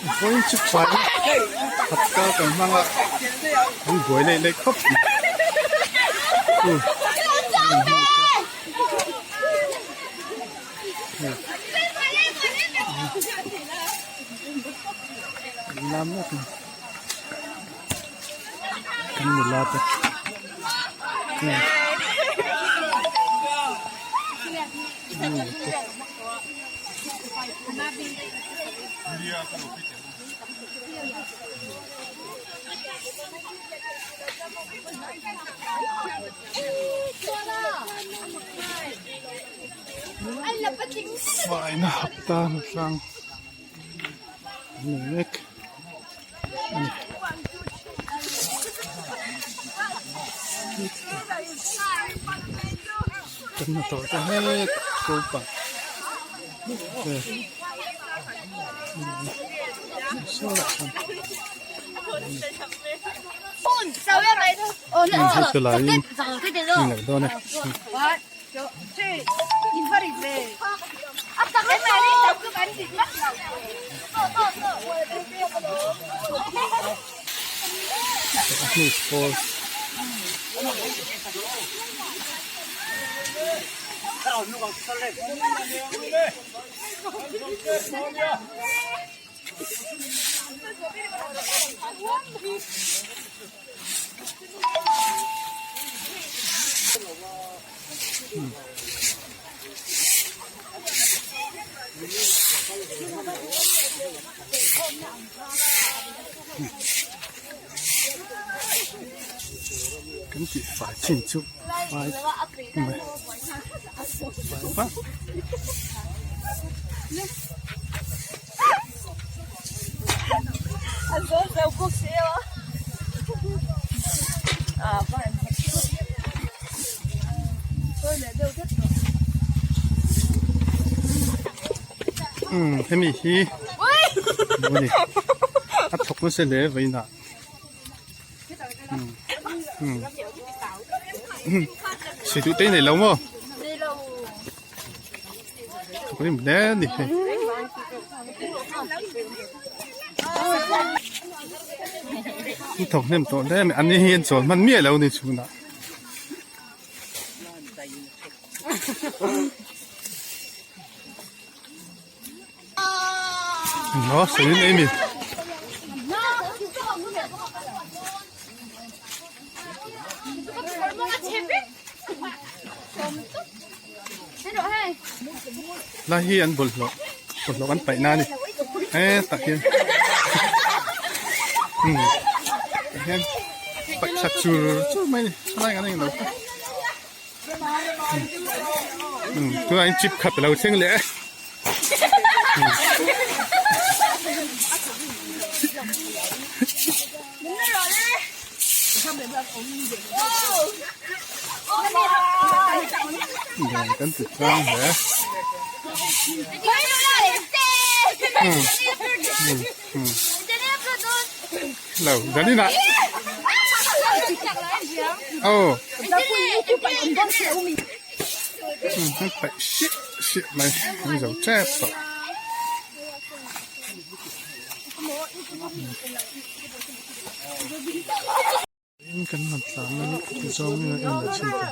Vawiin chu fai hapta kan hmang a an buai leh leh khawp mai lam mek a kan nula te Faina hapta tlang an nei mek a ni. Kan hnathawh te mek ko pang hei laiin a ngaih dawn e. Kan tih fai chin chu fai mai fai vak. Umm hemi hi maw ni a thawk nasa hle vawiinah umm umm sawi duh te i nei lo maw. Thawk rim hle a ni hei. An thawk hnem tawh hle mai an ni hi an chawl hman miah lo a ni chhunah. Nó xử lý mình. Lai hi an bawlhhlawh bawlhhlawh an paih na a ni hetah hian umm tah hian paih that chur chur mai a ni helai kan englo umm tunah hian chip khat a lo thleng leh e. Đèn kan ti tlang hle. Lo zanin ah aw an paih siah siah mai an zo tep tawh. In kan han tlan a ti zawng in a en leh chhin ta.